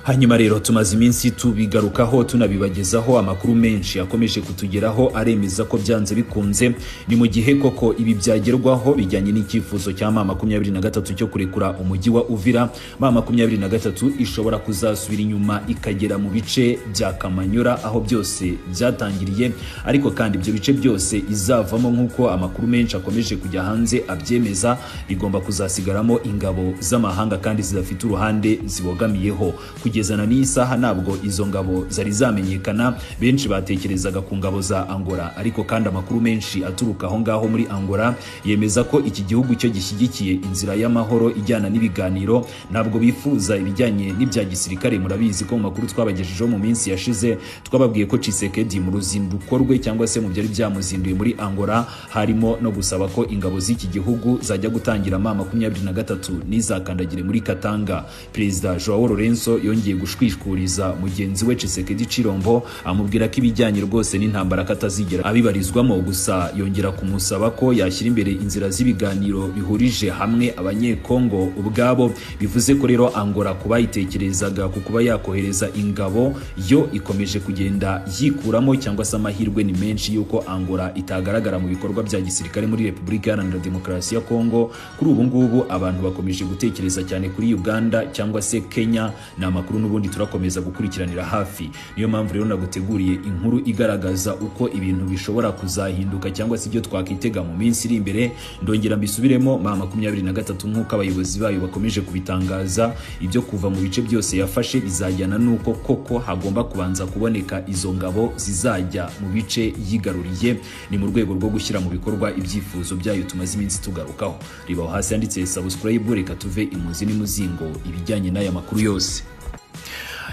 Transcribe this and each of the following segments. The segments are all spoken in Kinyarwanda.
Hanyuma rero tumaze iminsi tubigarukaho, tunabibagezaho. Amakuru menshi akomeje kutugeraho aremeza ko byanze bikunze, ni mu gihe koko ibi byagerwaho bijyanye n'icyifuzo cya M23 cyo kurekura umujyi wa Uvira, M23 ishobora kuzasubira inyuma ikagera mu bice bya Kamanyora aho byose byatangiriye. Ariko kandi ibyo bice byose izavamo, nk'uko amakuru menshi akomeje kujya hanze abyemeza, bigomba kuzasigaramo ingabo z'amahanga kandi zidafite uruhande zibogamiyeho. Kugeza na n'iyi saha ntabwo izo ngabo zari zamenyekana. Benshi batekerezaga ku ngabo za Angola, ariko kandi amakuru menshi aturuka aho ngaho muri Angola yemeza ko iki gihugu cyo gishyigikiye inzira y'amahoro ijyana n'ibiganiro, ntabwo bifuza ibijyanye n'ibya gisirikare. Murabizi ko mu makuru twabagejejeho mu minsi yashize twababwiye ko Tshisekedi mu ruzinduko rwe, cyangwa se mu byari byamuzinduye muri Angola, harimo no gusaba ko ingabo z'iki gihugu zajya gutangira M23 n'izakandagire muri Katanga. Perezida Joao Lourenço yongeye gushwishuriza mugenzi we Tshisekedi Chilombo, amubwira ko ibijyanye rwose n'intambara katazigera abibarizwamo, gusa yongera kumusaba ko yashyira imbere inzira z'ibiganiro bihurije hamwe Abanyekongo ubwabo. Bivuze ko rero Angola kuba yitekerezaga ku kuba yakohereza ingabo, yo ikomeje kugenda yikuramo, cyangwa se amahirwe ni menshi yuko Angola itagaragara mu bikorwa bya gisirikare muri Repubulika Iharanira Demokarasi ya Kongo. Kuri ubu ngubu abantu bakomeje gutekereza cyane kuri Uganda cyangwa se Kenya. Ni amakuru n'ubundi turakomeza gukurikiranira hafi. Niyo mpamvu rero naguteguriye inkuru igaragaza uko ibintu bishobora kuzahinduka, cyangwa se ibyo twakitega mu minsi iri imbere. Ndongera mbisubiremo, M23 nk'uko abayobozi bayo bakomeje kubitangaza, ibyo kuva mu bice byose yafashe bizajyana n'uko koko hagomba kubanza kuboneka izo ngabo zizajya mu bice yigaruriye. Ni mu rwego rwo gushyira mu bikorwa ibyifuzo byayo tumaze iminsi tugarukaho. Reba aho hasi handitse subscribe, reka tuve imuzi n'imuzingo ibijyanye n'aya makuru yose.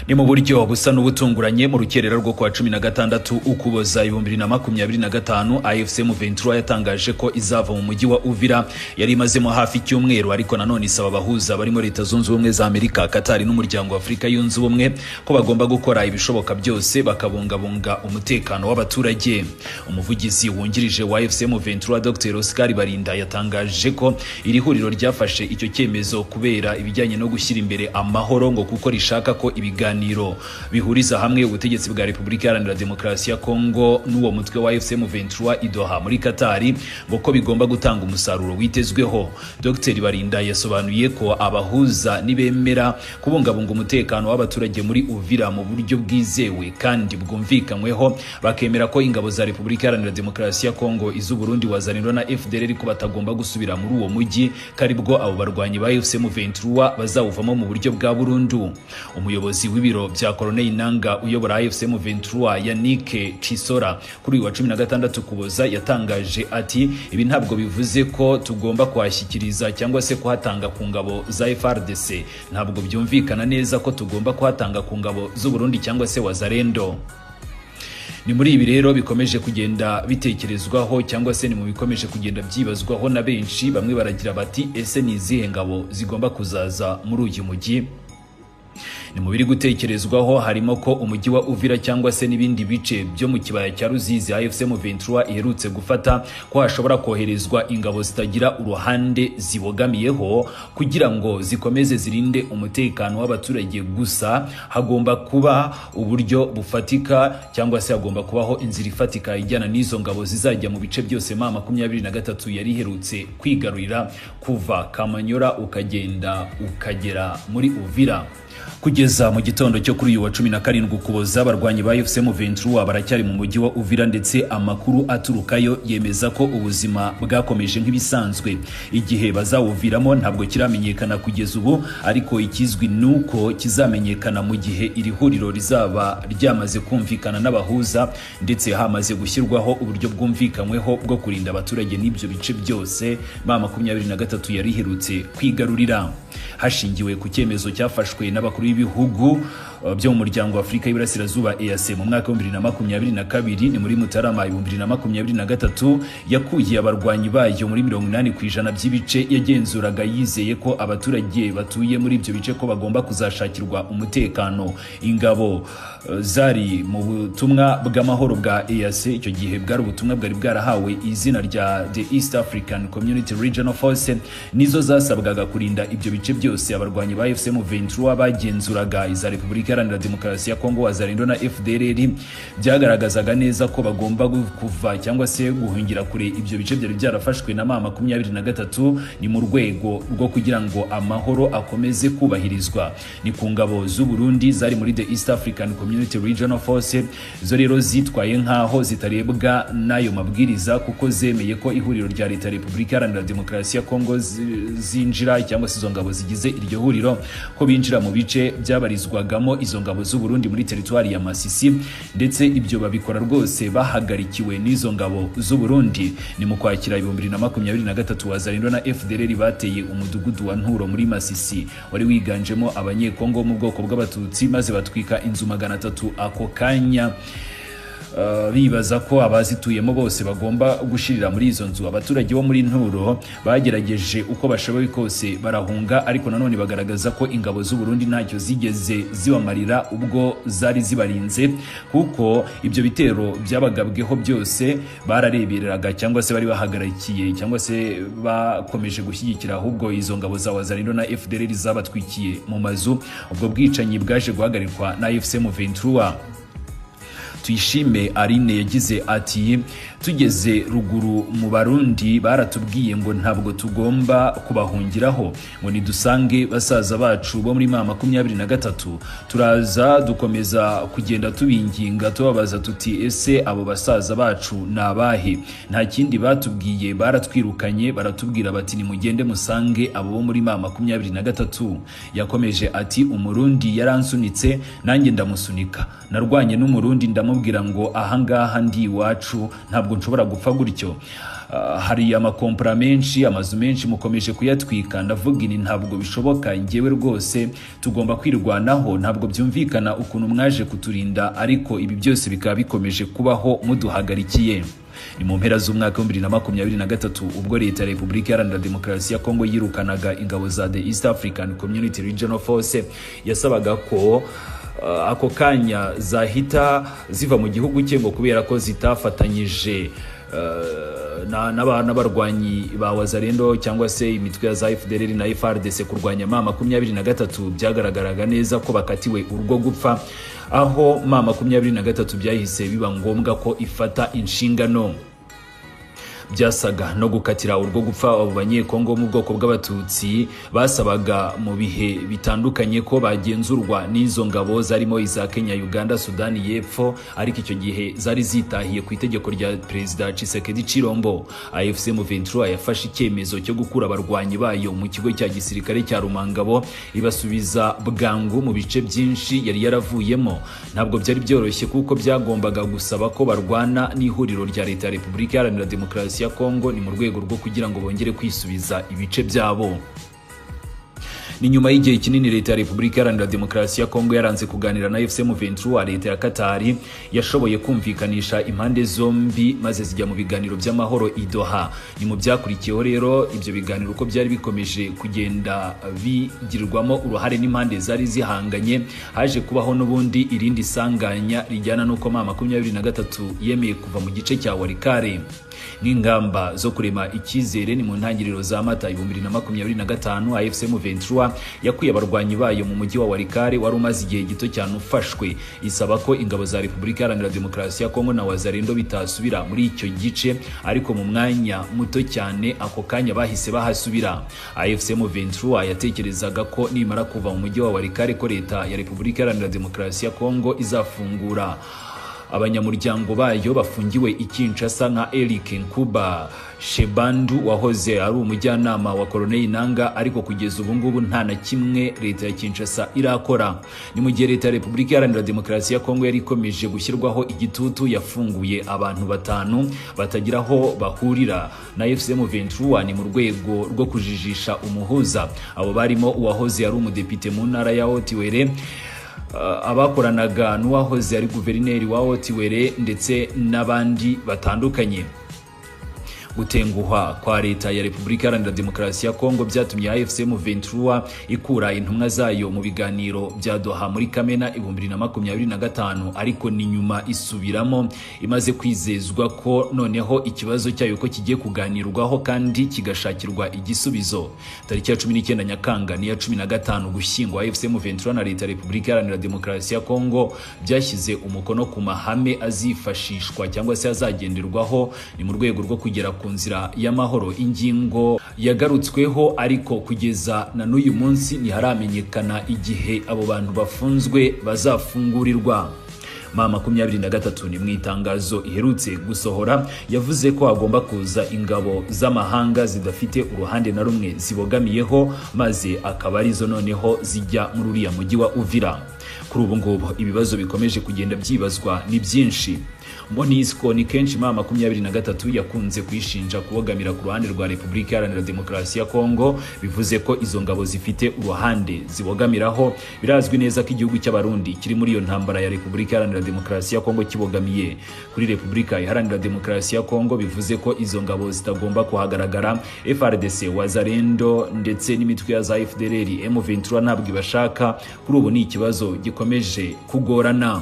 Ni mu buryo busa n'ubutunguranye, mu rukerera rwo kuwa 16 Ukuboza 2025, AFC M23 yatangaje ko izava mu mujyi wa Uvira yari imazemo hafi icyumweru, ariko nanone isaba abahuza barimo Leta Zunze Ubumwe za Amerika, Qatar n'Umuryango wa Afurika Yunze Ubumwe ko bagomba gukora ibishoboka byose bakabungabunga umutekano w'abaturage. Umuvugizi wungirije wa AFC M23, Dr Oscar Barinda, yatangaje ko iri huriro ryafashe icyo cyemezo kubera ibijyanye no gushyira imbere amahoro, ngo kuko rishaka ko ibiganiro bihuriza hamwe ubutegetsi bwa Repubulika Iharanira Demokarasi ya Kongo n'uwo mutwe wa AFC M23 i Doha muri Qatar, ngo ko bigomba gutanga umusaruro witezweho. Dr Barinda yasobanuye ko abahuza nibemera kubungabunga umutekano w'abaturage muri Uvira mu buryo bwizewe kandi bwumvikanyweho, bakemera ko ingabo za Repubulika Iharanira Demokarasi ya Kongo, iz'u Burundi, Wazalendo na FDLR ko batagomba gusubira muri uwo mujyi, karibwo abo barwanyi ba AFC M23 bazawuvamo mu buryo bwa burundu. Umuyobozi w'ibiro bya Corneille Nanga uyobora AFC M23, Yannick Chisora, kuri uyu wa 16 Ukuboza yatangaje ati: "Ibi ntabwo bivuze ko tugomba kuhashyikiriza cyangwa se kuhatanga ku ngabo za FARDC. Ntabwo byumvikana neza ko tugomba kuhatanga ku ngabo z'u Burundi cyangwa se Wazalendo." Ni muri ibi rero bikomeje kugenda bitekerezwaho, cyangwa se ni mu bikomeje kugenda byibazwaho na benshi. Bamwe baragira bati: "Ese ni izihe ngabo zigomba kuzaza muri uyu mujyi?" Ni mu biri gutekerezwaho harimo ko umujyi wa Uvira cyangwa se n'ibindi bice byo mu kibaya cya Ruzizi AFC M23 iherutse gufata, ko hashobora koherezwa ingabo zitagira uruhande zibogamiyeho kugira ngo zikomeze zirinde umutekano w'abaturage. Gusa hagomba kuba uburyo bufatika, cyangwa se hagomba kubaho inzira ifatika ijyana n'izo ngabo zizajya mu bice byose M23 yari iherutse kwigarurira, kuva Kamanyora ukagenda ukagera muri Uvira. Kugeza mu gitondo cyo kuri uyu wa 17 Ukuboza, abarwanyi ba AFC M23 baracyari mu mujyi wa Uvira, ndetse amakuru aturukayo yemeza ko ubuzima bwakomeje nk'ibisanzwe. Igihe bazawuviramo ntabwo kiramenyekana kugeza ubu, ariko ikizwi nuko kizamenyekana mu gihe iri huriro rizaba ryamaze kumvikana n'abahuza, ndetse hamaze gushyirwaho uburyo bwumvikanyweho bwo kurinda abaturage n'ibyo bice byose M23 yari iherutse kwigarurira, hashingiwe ku cyemezo cyafashwe n'abakuru b'ibihugu. byo mu muryango wa Afurika y'Iburasirazuba EAC mu mwaka wa 2022, ni muri Mutarama 2023 yakuye abarwanyi bayo muri 80% by'ibice yagenzuraga, yizeye ko abaturage batuye muri ibyo bice ko bagomba kuzashakirwa umutekano. Ingabo zari mu butumwa bw'amahoro bwa EAC, icyo gihe bwari ubutumwa bwari bwarahawe izina rya The East African Community Regional Force, nizo zasabwaga kurinda ibyo bice byose abarwanyi ba AFC M23 bagenzuraga. Iza Repubulika Iharanira Demokarasi ya Kongo, Wazalendo na FDLR, byagaragazaga neza ko bagomba kuva cyangwa se guhungira kure ibyo bice byari byarafashwe na M23, ni mu rwego rwo kugira ngo amahoro akomeze kubahirizwa. Ni ku ngabo z'u Burundi zari muri The East African Community Regional Force, zo rero zitwaye nkaho zitarebwa n'ayo mabwiriza, kuko zemeye ko ihuriro rya Leta ya Repubulika Iharanira Demokarasi ya Kongo zinjira, cyangwa se izo ngabo zigize iryo huriro ko binjira mu bice byabarizwagamo izo ngabo z'u Burundi muri teritwari ya Masisi, ndetse ibyo babikora rwose bahagarikiwe n'izo ngabo z'u Burundi. Ni mu kwakira 2023 Wazalendo na FDLR bateye umudugudu wa Nturo muri Masisi wari wiganjemo Abanyekongo mu bwoko bw'Abatutsi, maze batwika inzu 300 ako kanya, bibaza ko abazituyemo bose bagomba gushirira muri izo nzu. Abaturage bo muri Nturo bagerageje uko bashoboye kose barahunga, ariko nanone bagaragaza ko ingabo z'u Burundi ntacyo zigeze zibamarira ubwo zari zibarinze, kuko ibyo bitero byabagabweho byose bararebereraga cyangwa se bari bahagarikiye cyangwa se bakomeje gushyigikira ahubwo izo ngabo za Wazalendo na FDLR zabatwikiye mu mazu. Ubwo bwicanyi bwaje guhagarikwa na AFC M23. Tuyishime Aline yagize ati: "Tugeze ruguru mu Barundi baratubwiye ngo ntabwo tugomba kubahungiraho, ngo nidusange basaza bacu bo muri M23. Turaza dukomeza kugenda tubinginga, tubabaza tuti ese abo basaza bacu ni abahe? Nta kindi batubwiye, baratwirukanye, baratubwira bati nimugende musange abo bo muri M23." Yakomeje ati: "Umurundi yaransunitse nanjye ndamusunika, narwanye n'Umurundi ndamubwira ngo ahangaha ndi iwacu, ntabwo nshobora gupfa gutyo. Hari amakompra menshi, amazu menshi mukomeje kuyatwika, ndavuga ini ntabwo bishoboka, njyewe rwose tugomba kwirwanaho, ntabwo byumvikana ukuntu mwaje kuturinda ariko ibi byose bikaba bikomeje kubaho muduhagarikiye." Ni mu mpera z'umwaka wa 2023 ubwo Leta ya Repubulika Iharanira Demokarasi ya Kongo yirukanaga ingabo za The East African Community Regional Force, yasabaga ko ako kanya zahita ziva mu gihugu cye, ngo kubera ko zitafatanyije n'abarwanyi ba Wazalendo cyangwa se imitwe ya za FDLR na FARDC kurwanya M23. Byagaragaraga neza ko bakatiwe urwo gupfa, aho M23 byahise biba ngombwa ko ifata inshingano. Byasaga no gukatira urwo gupfa abo Banyekongo mu bwoko bw'Abatutsi basabaga mu bihe bitandukanye ko bagenzurwa n'izo ngabo zarimo iza Kenya, Uganda, Sudani y'Epfo, ariko icyo gihe zari zitahiye ku itegeko rya Perezida Tshisekedi Chilombo. AFC M23 yafashe icyemezo cyo gukura abarwanyi bayo mu kigo cya gisirikare cya Rumangabo, ibasubiza bwangu mu bice byinshi yari yaravuyemo. Ntabwo byari byoroshye kuko byagombaga gusaba ko barwana n'ihuriro rya Leta ya Repubulika Iharanira Demokarasi ya Kongo, ni mu rwego rwo kugira ngo bongere kwisubiza ibice byabo. Ni nyuma y'igihe kinini Leta ya Repubulika Iharanira Demokarasi ya Kongo yaranze kuganira na AFC M23. Leta ya Katari yashoboye kumvikanisha impande zombi maze zijya mu biganiro by'amahoro i Doha. Ni mu byakurikiyeho rero ibyo biganiro uko byari bikomeje kugenda bigirwamo uruhare n'impande zari zihanganye, haje kubaho n'ubundi irindi sanganya rijyana n'uko M23 yemeye kuva mu gice cya Walikale n'ingamba zo kurema icyizere. Ni mu ntangiriro za Mata 2025 AFC M23 yakuye abarwanyi bayo mu mujyi wa Walikale wari umaze igihe gito cyane ufashwe, isaba ko ingabo za Repubulika Iharanira Demokarasi ya Kongo na Wazalendo bitasubira muri icyo gice, ariko mu mwanya muto cyane ako kanya bahise bahasubira. AFC M23 yatekerezaga ko nimara kuva mu mujyi wa Walikale ko Leta ya Repubulika Iharanira Demokarasi ya Kongo izafungura abanyamuryango bayo bafungiwe i Kinshasa nka Eric Nkuba Shebandu wahoze ari umujyanama wa Colonel Nanga, ariko kugeza ubu ngubu nta na kimwe Leta ya Kinshasa irakora. Ni mu gihe Leta ya Repubulika Iharanira Demokarasi ya Kongo yari ikomeje gushyirwaho igitutu, yafunguye abantu batanu batagira aho bahurira na AFC M23, ni mu rwego rwo kujijisha umuhuza. Abo barimo uwahoze ari umudepite mu ntara ya Haut-Uele abakoranaga n'uwahoze ari guverineri wa Haut-Uele ndetse n'abandi batandukanye. Gutenguhwa kwa leta ya Repubulika Iharanira Demokarasi ya Kongo byatumye AFC M23 ikura intumwa zayo mu biganiro bya Doha muri Kamena 2025, ariko ni nyuma isubiramo imaze kwizezwa ko noneho ikibazo cyayo ko kigiye kuganirwaho kandi kigashakirwa igisubizo. Tariki ya 19 Nyakanga n'iya 15 Ugushyingo, AFC M23 na leta ya Repubulika Iharanira Demokarasi ya Kongo byashyize umukono ku mahame azifashishwa cyangwa se azagenderwaho ni mu rwego rwo kugera ku nzira y'amahoro. Ingingo yagarutsweho, ariko kugeza na n'uyu munsi ntiharamenyekana igihe abo bantu bafunzwe bazafungurirwa. M23 ni mu itangazo iherutse gusohora yavuze ko hagomba kuza ingabo z'amahanga zidafite uruhande na rumwe zibogamiyeho, maze akaba arizo noneho zijya muri uriya mujyi wa Uvira. Kuri ubu ngubu ibibazo bikomeje kugenda byibazwa ni byinshi. MONUSCO ni kenshi M23 yakunze kuyishinja kubogamira ku ruhande rwa Repubulika Iharanira Demokarasi ya Kongo, bivuze ko izo ngabo zifite uruhande zibogamiraho. Birazwi neza ko igihugu cy'Abarundi kiri muri iyo ntambara ya Repubulika Iharanira Demokarasi ya Kongo kibogamiye kuri Repubulika Iharanira Demokarasi ya Kongo, bivuze ko izo ngabo zitagomba kuhagaragara. FARDC, Wazalendo ndetse n'imitwe ya za FDLR, M23 ntabwo ibashaka. Kuri ubu ni ikibazo gikomeje kugorana.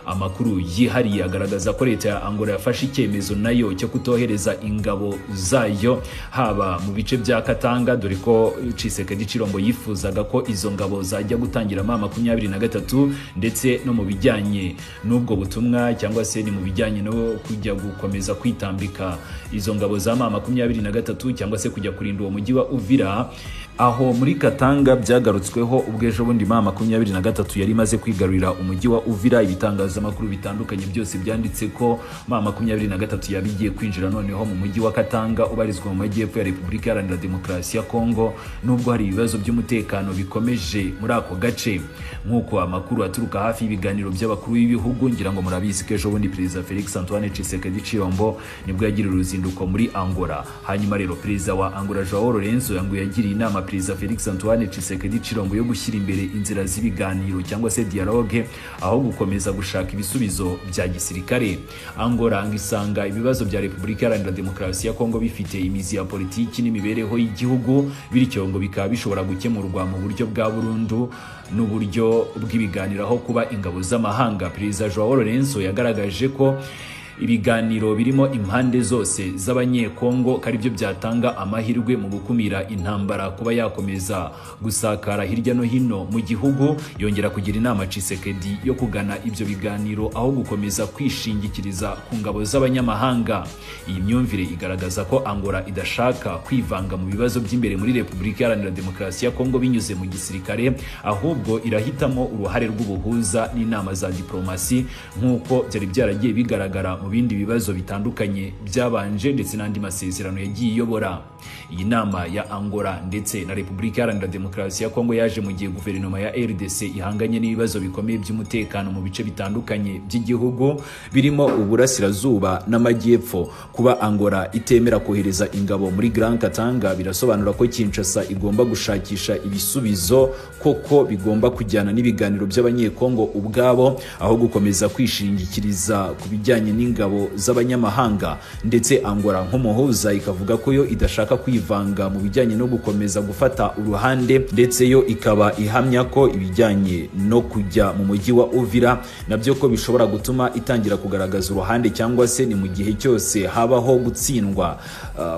Amakuru yihariye agaragaza ko leta ya Angola yafashe icyemezo nayo cyo kutohereza ingabo zayo haba mu bice bya Katanga, dore ko Tshisekedi Tshilombo yifuzaga ko izo ngabo zajya gutangira M23, ndetse no mu bijyanye n'ubwo butumwa cyangwa se ni mu bijyanye no kujya gukomeza kwitambika izo ngabo za M23 cyangwa se kujya kurinda uwo mujyi wa Uvira. Aho muri Katanga byagarutsweho ubwo ejo bundi M23 yari imaze kwigarurira umujyi wa Uvira. Ibitangazamakuru bitandukanye byose byanditse ko M23 yabigiye kwinjira noneho mu mujyi wa Katanga ubarizwa mu majyepfo ya Repubulika Iharanira Demokarasi ya Kongo, nubwo hari ibibazo by'umutekano bikomeje muri ako gace. Nk'uko amakuru aturuka hafi y'ibiganiro by'abakuru b'ibihugu, ngira ngo murabizi ko ejo bundi Perezida Felix Antoine Tshisekedi Tshilombo nibwo yagiriye uruzinduko muri Angola. Hanyuma rero Perezida wa Angola João Lourenço yangu yagiriye inama Perezida Felix Antoine Tshisekedi Tshilombo yo gushyira imbere inzira z'ibiganiro cyangwa se dialogue aho gukomeza gushaka ibisubizo bya gisirikare. Angola ngisanga ibibazo bya Repubulika Iharanira Demokarasi ya Kongo bifite imizi ya politiki n'imibereho y'igihugu, bityo ngo bikaba bishobora gukemurwa mu buryo bwa burundu n'uburyo bw'ibiganiro aho kuba ingabo z'amahanga. Perezida João Lourenço yagaragaje ko ibiganiro birimo impande zose z'abanyekongo ko aribyo byatanga amahirwe mu gukumira intambara kuba yakomeza gusakara hirya no hino mu gihugu. Yongera kugira inama Tshisekedi yo kugana ibyo biganiro aho gukomeza kwishingikiriza ku ngabo z'abanyamahanga. Iyi myumvire igaragaza ko Angola idashaka kwivanga mu bibazo by'imbere muri Repubulika Iharanira Demokarasi ya Kongo binyuze mu gisirikare, ahubwo irahitamo uruhare rw'ubuhuza n'inama za diplomasi nk'uko byari byaragiye bigaragara mu bindi bibazo bitandukanye byabanje ndetse n'andi masezerano yagiye iyobora. Iyi nama ya Angola ndetse na Repubulika Iharanira Demokarasi ya Kongo yaje mu gihe guverinoma ya RDC ihanganye n'ibibazo bikomeye by'umutekano mu bice bitandukanye by'igihugu birimo uburasirazuba n'amajyepfo. Kuba Angola itemera kohereza ingabo muri Grand Katanga birasobanura ko Kinshasa igomba gushakisha ibisubizo koko bigomba kujyana n'ibiganiro by'abanyekongo ubwabo aho gukomeza kwishingikiriza ku bijyanye n'ingabo z'abanyamahanga. Ndetse Angola nk'umuhuza ikavuga ko yo idashaka kwivanga mu bijyanye no gukomeza gufata uruhande, ndetse yo ikaba ihamya ko ibijyanye no kujya mu mujyi wa Uvira nabyo ko bishobora gutuma itangira kugaragaza uruhande, cyangwa se ni mu gihe cyose habaho gutsindwa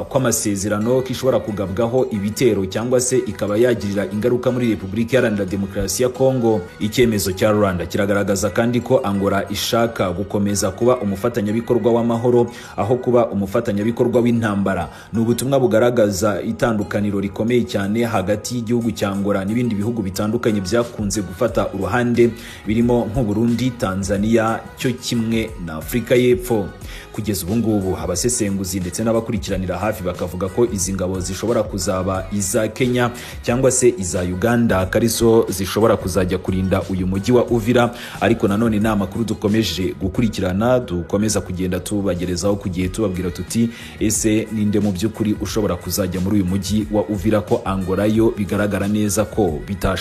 kw'amasezerano kishobora kugabwaho ibitero cyangwa se ikaba yagirira ingaruka muri Repubulika Iharanira Demokarasi ya Kongo. Icyemezo cya Rwanda kiragaragaza kandi ko Angola ishaka gukomeza kuba umufatanyabikorwa w'amahoro aho kuba umufatanyabikorwa w'intambara. Ni ubutumwa bugaragaza itandukaniro rikomeye cyane hagati y'igihugu cya Angola n'ibindi bihugu bitandukanye byakunze gufata uruhande birimo nk'u Burundi, Tanzania cyo kimwe na Afurika y'Epfo. Kugeza ubu ngubu abasesenguzi ndetse n'abakurikiranira hafi bakavuga ko izi ngabo zishobora kuzaba iza Kenya cyangwa se iza Uganda karizo zishobora kuzajya kurinda uyu mujyi wa Uvira. Ariko nanone ni amakuru dukomeje gukurikirana, dukomeza kugenda tubagerezaho kugihe tubabwira tuti ese ninde mu by'ukuri ushobora kuzajya muri uyu mujyi wa Uvira, ko Angola yo bigaragara neza ko bitashoboka.